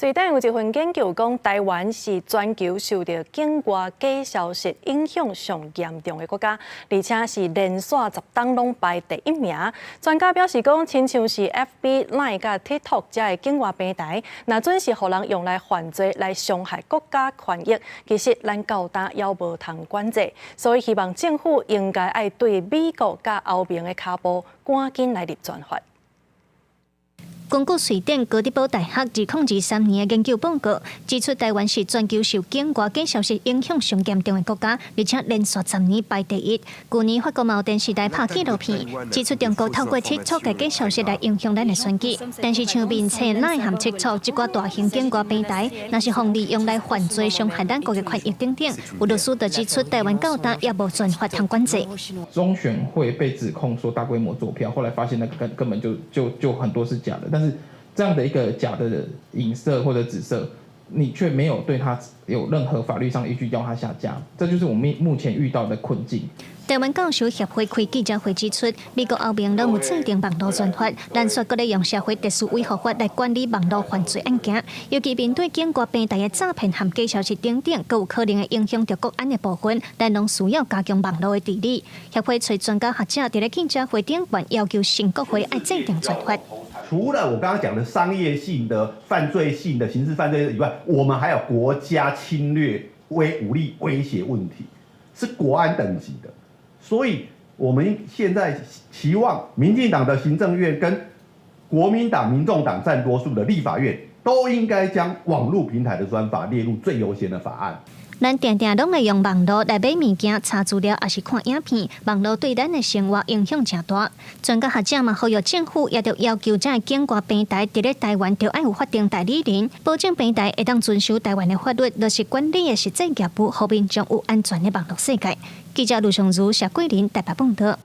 瑞典有一份研究講，台灣是全球受著境外假消息影響上嚴重的國家，而且是連續10冬攏排第一名。專家表示講，親像是 FB、Line佮 TikTok 這的境外平台，若準是予人用來犯罪、來傷害國家權益，其實咱到今猶無通管制，所以希望政府應該愛對美國佮歐盟的跤步，趕緊來立專法。根據瑞典哥德堡大學2023年的研究報告指出，台灣是全球受境外假消息影響上嚴重的國家，而且連續十年排第一。舊年法國嘛有電視台拍紀錄片，指出中國透過 TikTok 的假消息來影響咱的選舉。但是像面冊、LINE 和 TikTok 這寡大型境外平台，若是予利用來犯罪、傷害咱國的權益等等，有律師就指出，台灣到今猶無專法通管制。中選會被指控說大規模作票，後來發現那個根本就很多是假的。但是這樣的一個假的影射或者指涉，你卻沒有對他有任何法律上依據要他下架，這就是我們目前遇到的困境。台灣教授協會開記者會指出，美國歐盟攏有制定網路專法，咱卻閣咧用社會秩序維護法來管理網路犯罪案件，尤其面對境外平台的詐騙和假消息等等，閣有可能會影響著國安的部分，咱攏需要加強網路的治理。協會揣專家學者佇咧記者會頂懸要求新國會愛制定專法。除了我剛剛講的商業性的、犯罪性的刑事犯罪以外，我們還有國家侵略、威武力威脅問題，是國安等級的。所以，我們現在期望民進黨的行政院跟國民黨、民眾黨佔多數的立法院，都應該將網路平台的專法列入最優先的法案。咱定定攏會用網路來買物件、查資料，抑是看影片。網路對咱的生活影響誠大。專家學者嘛呼籲政府，也著要求這境外平台佇咧台灣著愛有法定代理人，保證平台會當遵守台灣的法律，落實管理的實際業務，予民眾有安全的網路世界。記者盧尚如、謝桂林台北報道。